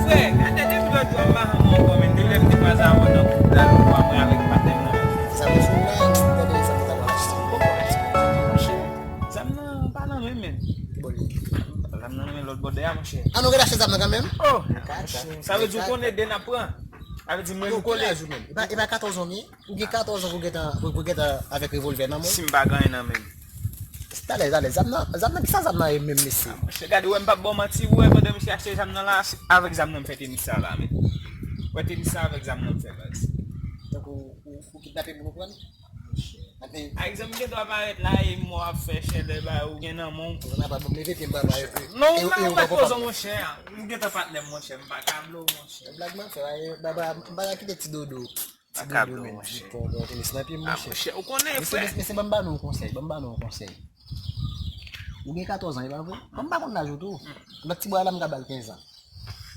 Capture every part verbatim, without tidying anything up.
Frè, gade depi lòt jou a m pa janm wè w ankò, men depi lè m te kwaze avè w nan gwoup la, nou wè mwen avèk patnè m nan. Sa vle di la, m tande sa m ta pral achte. Poko achte, monchè. Zam nan pa nan men m, men. Ki bò l ye? Zam nan nan men lòt bò dèyè a, monchè. An nou rele achte zam nan kanmenm? Oh! Monchè. Sa vle di w konnen de n ap pran. Sa vle di mwen nou kole. Ki laj ou menm? E pa, e pa katòz an m ye? Ou gen katòz an pou gentan, pou, pou gentan avèk revòlvè nan men w? Si m pa gen anyen nan men m. Talè, talè, zam nan, zam nan, kisa zam nan ye menm, mesye? Ah, monchè, gade, ou wè m p ap ba w manti, ou wè pandan misye achte zam nan la, se avèk zam nan m fè tenis sa la, men. Ou wè tenis sa avèk zam nan m fè, baz. Donk, ou, ou, ou kidnape moun ou pran? Monchè. Anfen. Ak zam gen dwa parèt la, e mò ap fè chèlè ba ou gen nan men w. Ou nan pa ban m leve pye m pa ba yo. Non, ou pa poze w, monchè. M gentan patnè m, monchè, m pa ka vle w, monchè. Blag m ap fè, ba, ba, m pa ka kite ti dodo. Ti dodo, men, ti pon, bon, tenis nan pye m, monchè. Ah, monchè, ou konnen, frè. Mesye, mesye, ban m ba nou yon konsèy, ban m ba nou yon konsèy. Ou gen katòz an, e pa vre? Ban m pa konn laj ou tou. Lòt ti bwa la, m ka ba l kenz an.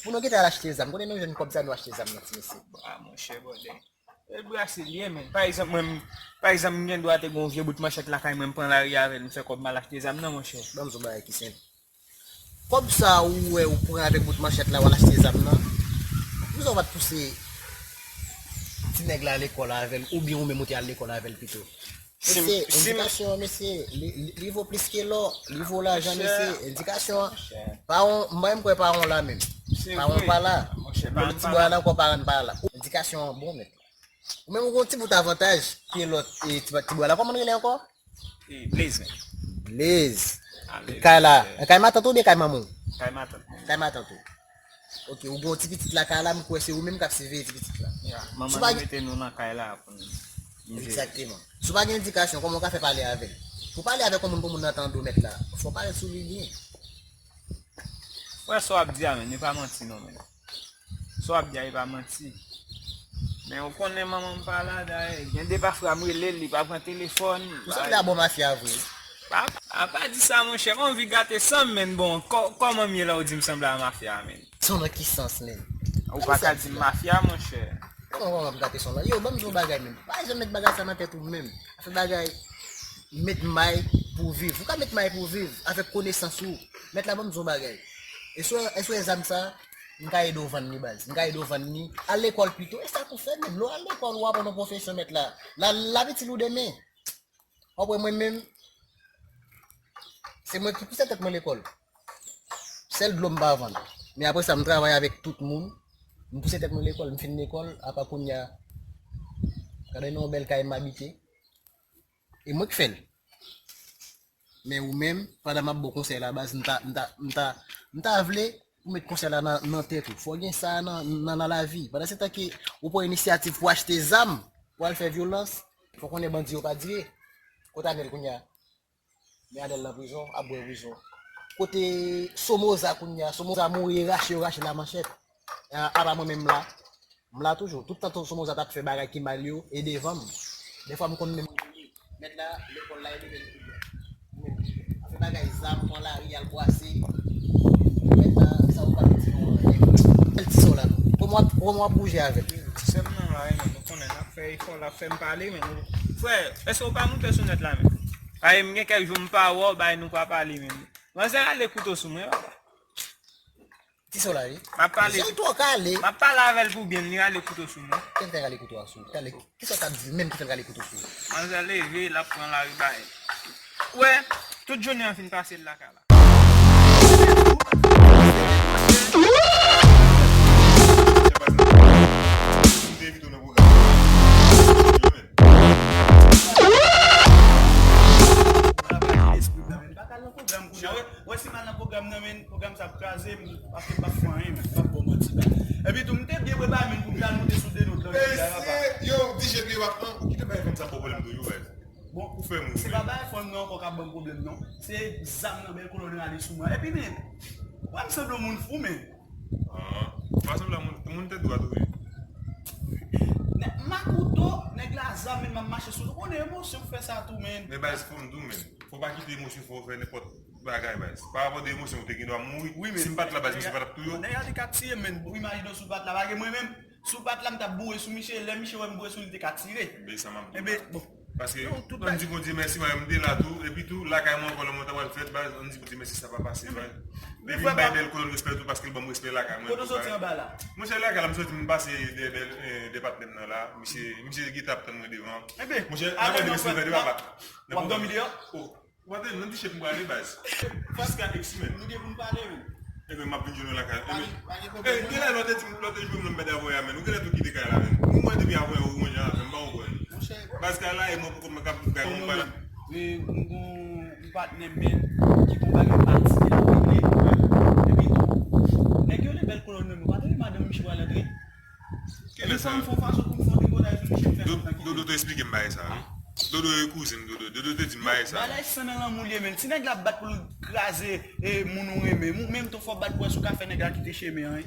Pou nou gentan al achte zam, konnen nou jwenn kòb sa nou achte zam nan, ti mesye. Ah, monchè, bòdè. E brase l ye, men. Pa egzanp, mwen, pa egzanp, m gen dwa te gen yon vye bout manchèt lakay mwen, m pran lari avè l, m fè kòb m al achte zam nan, monchè. Ban m di w bagay ki senp. Kòb sa ou wè ou pran avèk bout manchèt la, w al achte zam nan. Poukisa w pa t pouse ti nèg la lekòl avè l, oubyen ou menm ou te al lekòl avè l pito? Mesye, endikasyon, mesye, li, li, li vo plis ke lò, li vo lajan, mesye, endikasyon. Pawon, m pa menm kwè pawon la menm. Pawon pa la. Ti bwa la ankò, paran pa la. Endikasyon an bon nèt. Ou menm ou gon ti bout avantaj ke lòt, e, ti, ti bwa la. Kòman l rele ankò? E, Blaze, men. Blaze. Kay la, kay matant ou oubyen kay manman w? Kay matant. Kay matant ou. Ok, ou gon ti pitit lakay la, m kwè se ou menm k ap siveye ti pitit la. Ya, manman nou mete nou nan kay la pou nou jere. Egzakteman. Si w pa gen endikasyon, kòman w ka fè pale avè l? Pou pale avèk yon moun, pou moun nan tande w mèt la, fò w parèt sou li byen. Frè, sa w ap di a, men, e pa manti non, men. Sa w ap di a, e pa manti. Men ou konnen manman m pa la, dayè. Gen de pafwa m rele l, li pa pran telefòn. Ou sanble a bon mafya vre. Pa, a pa di sa, monchè. M anvi gate san m, men bon, kò-, kòman m ye la, ou di m sanble a mafya, men? San nan ki sans, men? Ou pa ka di m mafya, monchè. Kòman, kòman w ap gate san la? Yo, ban m di w yon bagay, men. Pa janm met bagay sa nan tèt ou, men. Fè bagay, met may pou viv. Ou ka met may pou viv avèk konesans ou. Mèt la ban m di w bagay. E si w, e si w wè zam sa, m ka ede w vann li, baz. M ka ede w vann li. Al lekòl pito. E sa pou fè menm. Lè w al lekòl, w aprann yon pwofesyon, mèt la. La, l ap itil ou demen. W ap wè mwen menm, se mwen ki pouse tèt mwen lekòl. Sèl dlo m pa vann. Men apre sa, m travay avèk tout moun. M pouse tèt mwen lekòl. M fin lekòl. Apa kounye a, gade nan yon bèl kay m abite. E mwen k fè l. Men ou menm, pandan m ap ba w konsèy la, baz, m ta, m ta, m ta, m ta vle ou met konsèy la nan, nan tèt ou. Fò w gen sa nan, nan, nan lavi. Pandan se tan ke ou pran inisyativ pou achte zam, pou al fè vyolans, fò w konnen bandi yo pa dire. Kote Anèl kounye a? Men Anèl nan prizon, ap bwè prizon. Kote Somoza kounye a? Somoza mouri, rache, yo rache l a manchèt. A, apa mwen menm m la? M la toujou. Tout tan Somoza t ap fè bagay ki mal yo, e devan m. Dèfwa m konn menm mèt la, lekòl la, e demen li ap fè bagay zam, pran lari, al bwase. Mèt la, sa ou pa di non, bèl ti son la non. Kòman w ap, kòman w ap bouje avè l? Ti sè m nan la, men nou konnen n ap fè efò, l ap fè m pale, men nou, frè, èske ou pa moute sou nèt la menm? Paske m gen kèk jou m pa wè w, bay nou pa pale menm. Manzè rale kouto sou mwen, papa. Ti Solari. M ap pale. Misye twò kale. M ap pale avè l pou byen, li rale kouto sou mwen. Kèl fè rale kouto a sou? Kale, kisa w t ap di menm ki fè l rale kouto sou ou? Manzè leve, l ap pran lari bay. Ou wè, tout jounen an fin pase l lakay la. Pwogram kounya, wè, wè si m al nan pwogram nan, men, pwogram sa ap kraze m, paske m p ap fè anyen, men, m p ap ba w manti, ba. Epi tou, m te byen prepare, men, pou m t al moute sou Deno, lòt jodi a, papa. Mesye, yo, D J P w ap pran, ou kite bay fanm sa ba w pwoblèm toujou, baz. Bon, ou fè m se pa bay fanm nan ankò k ap ban m pwoblèm, non. Se zam nan, bèl kolòn rale sou mwen. Epi, men, wè m sanble yon moun fou, men. Ah, pa sanble yon moun, moun tèt dwat ou ye. Nèg m a kouto, nèg la zam, men m ap mache sou li. Ou konnen emosyon k fè sa tou, men. Men baz, fò m di w, men. Fò w pa kite emosyon fè w fè nenpòt bagay, baz. Pa rapò de emosyon, ou te gen dwa mouri. Wi, men si m pa t la, baz, misye pa t ap touye w. Nèg la te ka tiye m, men. Ou imajine w si w pa t la, pa gen mwen menm. Si w pa t la, m t ap boure sou Miche. Lè Miche wè m boure sou li, li te ka tire. Men sa m ap di w la. Paske, ann di Bondye mèsi, mwen menm, m te la tou. Epi tou, lakay mwen ankò, lè mwen ta pral fèt, baz, ann di Bondye mèsi, sa pa pase, baz. Depi m bay bèl kolòn respè tou, paske l ban m respè lakay mwen. Kote w soti anba la? Monchè, lakay la, m soti, m pase dèyè bèl, eh, dèyè patnè m nan la. Misye, misye gentan ap tann mwen devan. Monchè, n ap gade mesye fè de papa. W ap dòmi deyò? Ou pa tande, nan ti chèf m prale, baz. Paska ex, men. Nou gen pou n pale, men. Ebyen, m ap vin jwenn ou lakay. Ebyen, eh, genlè lè w te di m, lè w te jwenn m nan bèd avè a, men. Ou genlè tou kite kay la, men. Ou wè depi avè ou wonjan avè m, m pa konprann. Monchè. Baz kay la, e mwen pou kont mwen k ap viv kay mwen, m pa la. E, m gon yon patnè m, men, ki gon bagay pati l ap regle. Epi tou, nèg yo le bèl kolòn nan, men. Ou pa tande madanm Miche pral antre? Kilè sa? Dodo te esplike m bagay sa. Dodo e kouzin Dodo. Dodo te di m bagay sa. Bagay san nan lanmou l ye, men. Si nèg la ap bat pou l kraze, e, moun ou renmen, ou menm tou fò w bat pou wè si w ka fè nèg la kite chemen an, wi.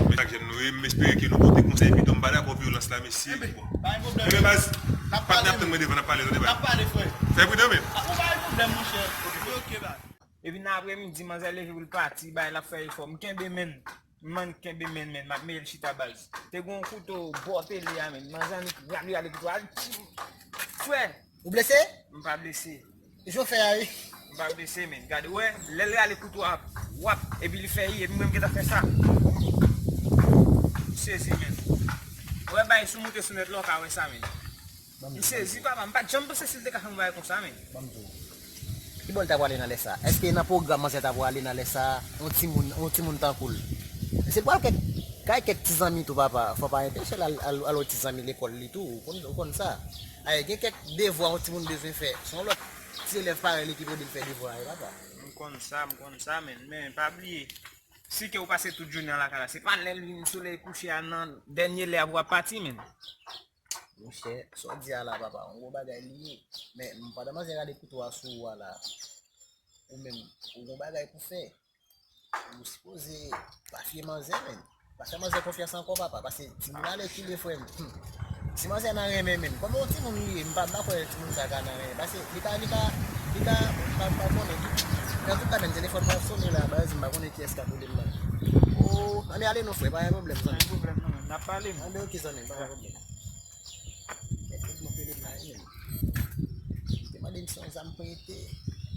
Men chak jèn nou ye, m espere ke nou pote konsèy pito. M pa dakò vyolans la, mesye. Ebyen, baz, patnè ap tann mwen devan, n ap pale, tande, baz. N ap pale, frè. Fè pridan, men. Ah, ou pa gen pwoblèm, monchè. Ok, baz. Epi nan apremidi, manzè leve pou l pati, bay, l ap fè efò. M kenbe men. M annik kenbe men, men, m ap mete l chita baz. Te gen yon kouto bò tele a, men. Manzè annik rale, rale kouto a. Frè! Ou blese? M pa blese. Jan w fè a, wi. M pa blese, men. Gade, wè, lè l rale kouto a, wap, epi li fè i, epi mwen m gentan fè sa. M sezi, men. Wè, bay, si w moute sou nèt la, w ka wè sa, men. M sezi, papa. M pa t janm panse si l te ka fè yon bagay konsa, men. Ban m di w. Ki bò l ta prale nan lè sa? Èske nan pwogram manzè ta prale nan lè sa? Yon timoun, yon timoun tankou l. Mesye l pral kèk, kay kèk ti zanmi tou, papa. Fò pa anpeche l al, al, al wè ti zanmi lekòl li tou. Ou konn, ou konn sa. Ay, gen kèk devwa yon timoun bezwen fè. Se yon lòt ti elèv parèy li ki pou ede l fè devwa yo, papa. M konn sa, m konn sa, men, men pa bliye. Si ke w pase tout jounen an lakay la, se pa lè l vin solèy kouche a nan dènye lè a pou w ap pati, men. Monchè, sa w di a la, papa, yon gwo bagay li ye. Men, pandan manzè rale kouto a sou ou a la, ou menm, ou gon bagay pou fè. Ou sipoze pa fye manzè, men. Pa fè manzè konfyans ankò, papa, paske timoun alèkile, frè m. Hmm. Si manzè nan renmen, men, kòman yon timoun li ye, m pa, m pa kwè timoun sa ka nan renmen. Paske li ka, li ka, li ka, m pa, m pa konnen. Antouka, men, telefòn mwen ap sonnen la, baz, m pa konnen kiyès k ap rele m nan. O, ann ale non, frè, pa gen pwoblèm, zanmi. Pa gen pwoblèm, non, men. N ap pale, men. Anben, ok, zanmi, pa gen pwoblèm. Mèt tout moun rele m la, wi, men. Te mande m si yon zam prete.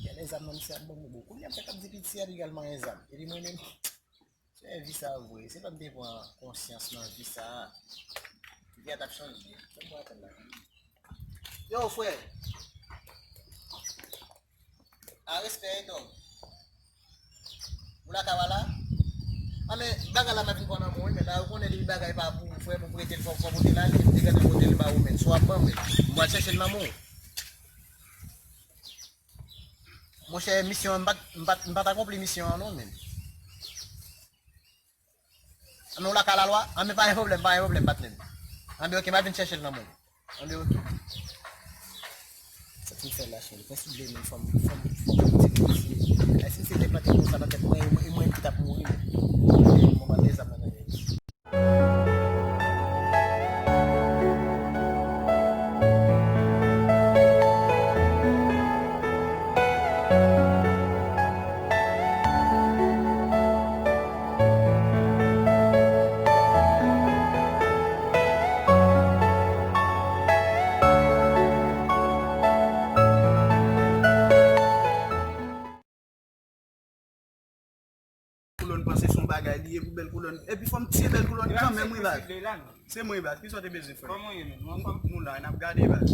Genlè zam nan misye ap ban mwen. Bon, kounye a m fèk ap di piti a li pral manyen zam. Epi mwen menm, se vi sa vre. Se lè m te pran konsyans nan vi sa. Vi a t ap chanje. Sa m pral atann la. Yo, frè. A, respè, Edon. Ou lakay w a la? A, men, bagay la m ap vin pran nan men w, wi, men la, ou konnen depi bagay pa pou ou, frè m, ou prete l, fò, fò w pote l ale, m te gentan pote l ba ou, men. Si w ap ban m, men, m pral chèche l nan men w. Monchè, misyon an, m pa t, m pa t, m pa t akonpli misyon an, non, men. Anben, w lakay lalwa? Anben, pa gen pwoblèm, pa gen pwoblèm, patnè m. Anben, ok, m ap vin chèche l nan men w. Anben, ok. Sa ki fè l la, cheri? Prensip de men, fò m, fò m, fò m di mesye. Ay, si misye te plante konsa nan tèt mwen, e mwen, e mwen ki t ap mouri, men. Mwen pa bezwen nan men. Li ye pou bèl kolòn. Epi fò m tiye bèl kolòn kanmenm, wi, baz. Se mwen, baz. Kisa w te bezwen, frè? Kòman w ye, menm? Ou anfòm? Nou la, n ap gade, baz.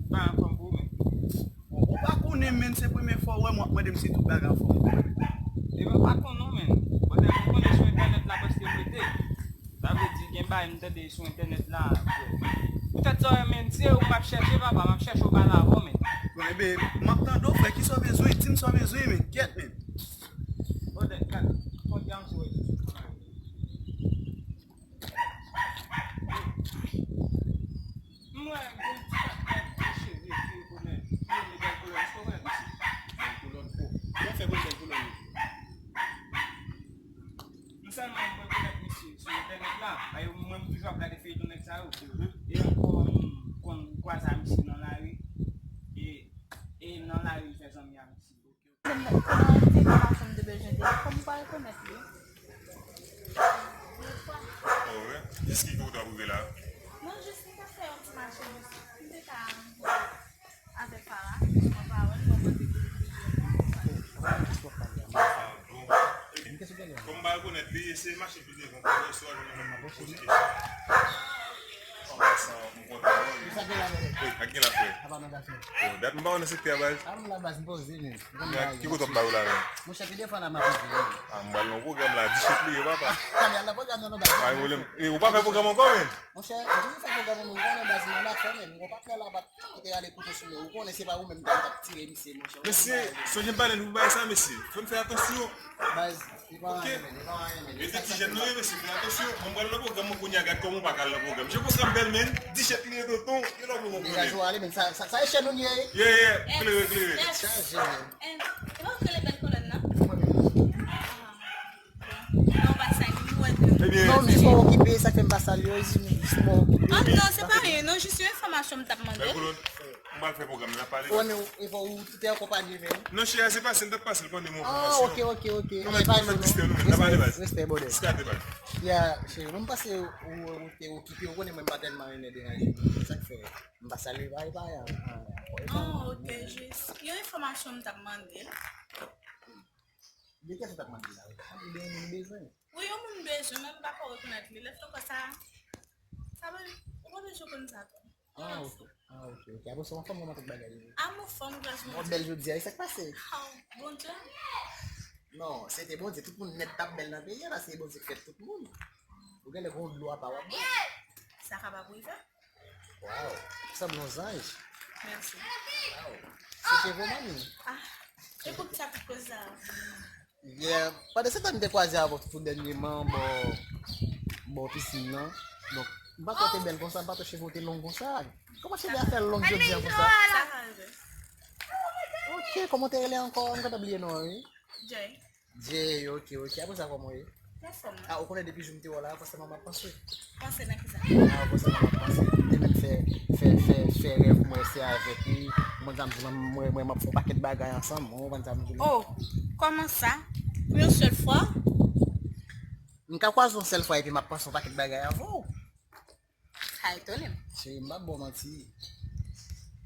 Pa anfòm pou ou, menm. Bon, ou pa konnen, menm, se premye fwa w wè m w ap mande m si tout bagay anfòm. E mwen pa konnen, menm. Poutèt mwen konnen sou entènèt la, paske m rete. Sa vle di, gen bagay m tande sou entènèt la, frè. Poutèt sa w wè, menm, se ou m ap chèche, papa, m ap chèche w pale avè w, menm. Bon, ebyen, m ap tande w, frè, kisa w bezwen? Di m sa w bezwen, menm. Kyèt, menm. Poutèt, gad, fòk y a m sou rezo. M wè gen ti kap bèl cheve, cheve kolè, cheve bèl kolè, se wè misye. Bèl kolòn, o. Mwen fè bon bèl kolòn, wi. M sèlman mwen konèt misye sou entènèt la. Ay, mwen m toujou ap gade feyton nèg sa yo. E ankò, m konn kwaze a misye nan lari. E, e nan lari, m fè zanmi a misye. Se nan, se nan ti enfòmasyon m te bezwen te ye, kòm m pa rekonèt li. Oh, wi? Jis ki kote w ap rive la? Non, jis m te fè yon ti mache, jis m te ka avèk Farah, jis yon pawòl, mwen poze li plizyè kesyon. Ah, bon. Kòm m pa rekonèt li, se mache pi devan, pou wè si w ap jwenn yon moun pou poze kesyon. An pasan, m kontan wè w. Sa gen la, brother? Wi, ak gen la, frè. Apa nou gate? Oh, dat m pa wè w nan sektè a, baz. A, m la, baz, m poze, men. Ki kote w ap bay ou la, menm? Monchè, pi devan la, m ap rive, wi. Ah, m pral nan pwogram la, dischèt li ye, papa. Ah, m al nan pwogram nan, non, baz. Pa gen pwoblèm. E, ou pa fè pwogram ankò, menm? Monchè, m toujou fè pwogram, men ou konnen, baz, m nan afè, menm. M gon patnè la, bat, kote rale kouto sou mwen. Ou konnen se pa ou menm ki t ap tire misye, monchè. Mesye, sonje m pale nou pou bagay sa, mesye. Fò n fè atansyon. Baz, li pa anyen, men, li pa anyen, men. Li se ti jèn nou ye, mesye, fè atansyon. Mwen, m pral nan pwogram mwen kounye a, gad kòman w pa ka al nan pwogram. Je pwogram bèl, men, dischèt li ye tonton, yo la pou konprann. Degaje w ale, men, sa, sa, sa e chèn nou ye. Yeah, yeah, klere, klere. Chaje, men. Eh, e pa w ki rele bèl kolòn nan? Mwen menm. Non, pa sa, li mwen. Ebyen, non, m jis mò okipe, sa fè m pa salye w, jis mò okipe. Ah, non, se pa anyen, non, jis yon enfòmasyon m t ap mande. Bèl kolòn, m pral fè pwogram nan, n ap pale. Wè, men, e fò ou te akonpanye, men. Non, cheri, se pase, m t ap pase l pandan yon enfòmasyon. Ah, ok, ok, ok. Non, men, nou mèt distè nou menm, n ap pale, baz. Respè, brother. Diskate, baz. Ya, cheri, mwen m panse ou, ou te okipe, ou konnen mwen m pa tèlman renmen deranje moun, se sa k fè m pa salye, pa, pa, ya. Ah, ok, jis yon enfòmasyon m t ap mande. De kiyès ou t ap mande la? Ou pa gen moun bezwen? Wi, yon moun bezwen, men m pa ko rekonèt li. Lè fè konsa, sa vle, ou pa bezwen konn sa tou. Ah, ok. Ah, ok, ok. Apre sa, yon fanm, kòman tout bagay yo? Amou fanm, gras Bondye. Bon, bèl jodi a, e sa k pase? Ah, Bondye. Non, se te Bondye, tout moun nèt t ap bèl nan peyi a, paske Bondye k fè tout moun. Ou genlè gon dlo apa w ap bwè. Sa kapab rive. Waw, ou sanble yon zanj. Mèsi. Waw, se cheve w, manmi. Ah, e pou ki sa tout koze sa? Yeah, pandan se tan m te kwaze avè w tou dènyèman bò, bò pisin nan. Donk, m pa t wè w te bèl konsa, m pa t wè cheve w te long konsa. Kòman cheve a fè long jodi a konsa? Sa ka rive. Ok, kòman w te rele ankò? M gentan bliye non an, wi. Jay. Jay, ok, ok. Apre sa, kòman w ye? Anfòm. Ah, ou konnen depi jou m te wè w la, fòseman m ap panse w. Panse nan kisa? Ah, fòseman m ap panse w. M te menm fè, fè, fè, fè rèv mwen se avèk li. Ou konn sa m di w, mwen, mwen, mwen m ap fè yon pakèt bagay ansanm. Ou konprann sa m di w la? Oh, kòman sa? Pou yon sèl fwa? M ka kwaze w yon sèl fwa epi m ap panse yon pakèt bagay avè w. Sa etone m. Cheri, m p ap ba w manti.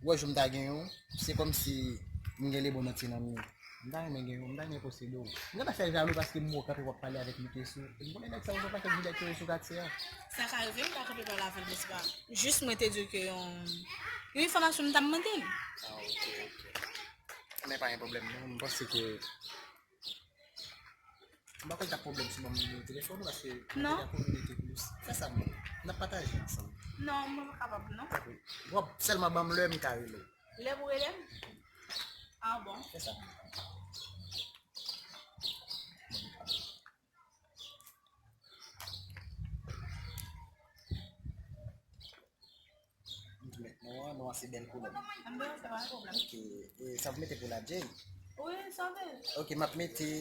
Ou wè jou m ta genyen w, se kòmsi m gen lebon antye nan men w. M ta renmen genyen w, m ta renmen posede w. M gentan fè jalou paske m wè w kanpe w ap pale avèk Mikeso. E m konnen nèg sa yo se yon pakèt vilèg yo ye sou katye a. Sa ka rive m ta kanpe pale avè l, men se pa jis mwen te di w ke yon, yon enfòmasyon m t ap mande l. Ah, ok, ok. Men pa gen pwoblèm non, m panse ke M pa kwè l t ap pwoblèm si w ban m nimewo telefòn ou, paske n ap kominote plis. Fè sa, m, n ap pataje ansanm. Non, mwen pa kapab, non. Bon, sèlman ban m lè m ka rele w. Lè pou rele m? Ah bon. Fè sa. M tou mèt non an, non an se bèl koulè. Anben, sa pa gen pwoblèm. Ok, e sa w mete pou la, Jay? Wi, sa w vle. Ok, m ap mete.